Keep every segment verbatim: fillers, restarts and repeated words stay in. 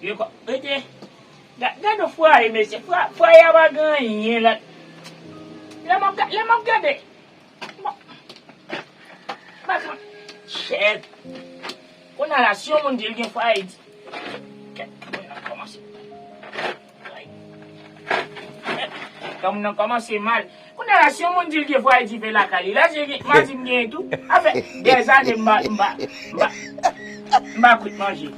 Yo kò, rete. Ga-, gade fwaye, mesye. Fwa-, fwaye a pa gen anyen la. Lè m ap ga-, lè m ap gade. Bon. Bakan. Chèt. Kounye a la, si yon moun di l gen fwaye, di. Kèt, moun nan kòmanse. Moun nan kòmanse mal. Kounye a la, si yon moun di l gen fwaye dife lakay li, la, se gen, m a di m genyen tou. Afè, dèzane m pa, m pa, m pa, m pa kwit manje.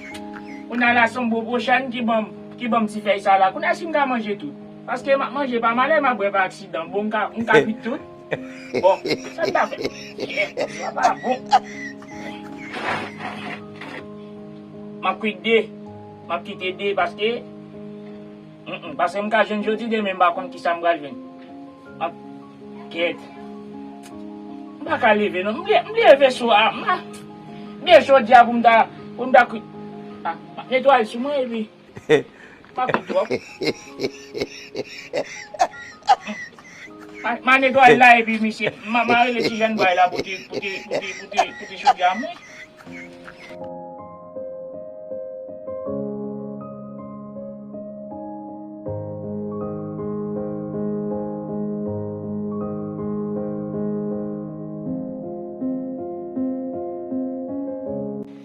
Kounye a la, se yon bon pwochèn ki ban m, ki ban m ti fèy sa la. Kounye a, si m ka manje tou. Paske m ap manje pa malè, m ap bwè pa aksidan. Bon, m ka, m ka kwit tout. Bon, sa m ta fè? Sa pa bon. M ap kwit de. M ap kite de paske, mm, mm, paske m ka jwenn jodi, demen m pa konn kisa m pral jwenn. M ap, kèt. M pa ka leve non. M leve, m leve sou a. M a, m leve jodi a pou m ta, pou m ta kwit. A, m ap netwaye sou mwen epi. Pa kou twòp. Ma, ma netwaye la epi misye, ma, ma rele ti jèn bway la pou te, pou te, pou te, pou te, pou te chofye a mwen.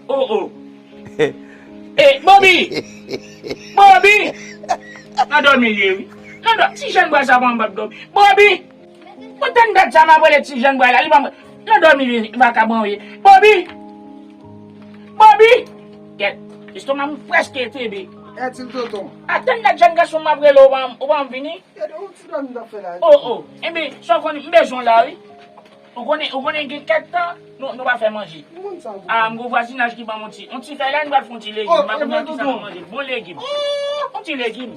Oh, oh. Eh, Bobby! Bobby! Nan dòmi li ye, wi. Nan dòmi. Ti jèn bway sa pa anba dòmi. Bobby! Ou tann dat sa m ap rele ti jèn bway la, li pa anba. Nan dòmi li, vakabon ye. Bobby! Bobby! Kèt, estoma m prèske tebe. Etil Tonton. Atann dat jèn gason m ap rele, ou pa, ou pa vini? Gade yon ti dòmi m t ap fè la. Oh, oh. Enben, sa w konnen, m bezwen w la, wi. Ou konnen, ou konnen gen kèk tan, nou, nou pa fè manje. M konn sa, tonton. Ah, m gon vwazinaj ki ban m yon ti, yon ti fèy la, nou pral fè yon ti legim. Oh, m pa konn ki sa nou manje. Bon legim. Oh! Yon ti legim.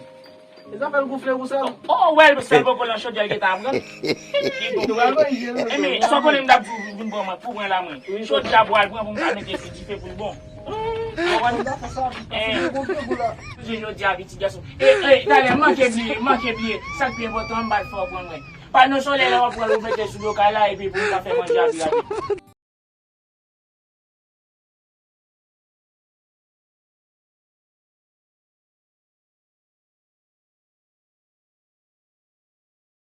E zafè l gonfle konsa. Oh, oh, wè, sèl poko nan chodyè l gentan ap pran. Li gonfle. Enben, sa w konnen m t ap di w vin pran mwen, pou mwen la mwen. Chodyè a pral pran pou m ka mete sou dife pou l bon. Ou konprann? Eh, jodi a, pitit gason. Eh, eh, talè, manke bliye, manke bliye. Sa k pi enpòtan an, m pral fè w pran mwen. Pa nan solèy la, w ap pran l, ou mete sou do kay la, epi pou m ka fè manje a pi rapid.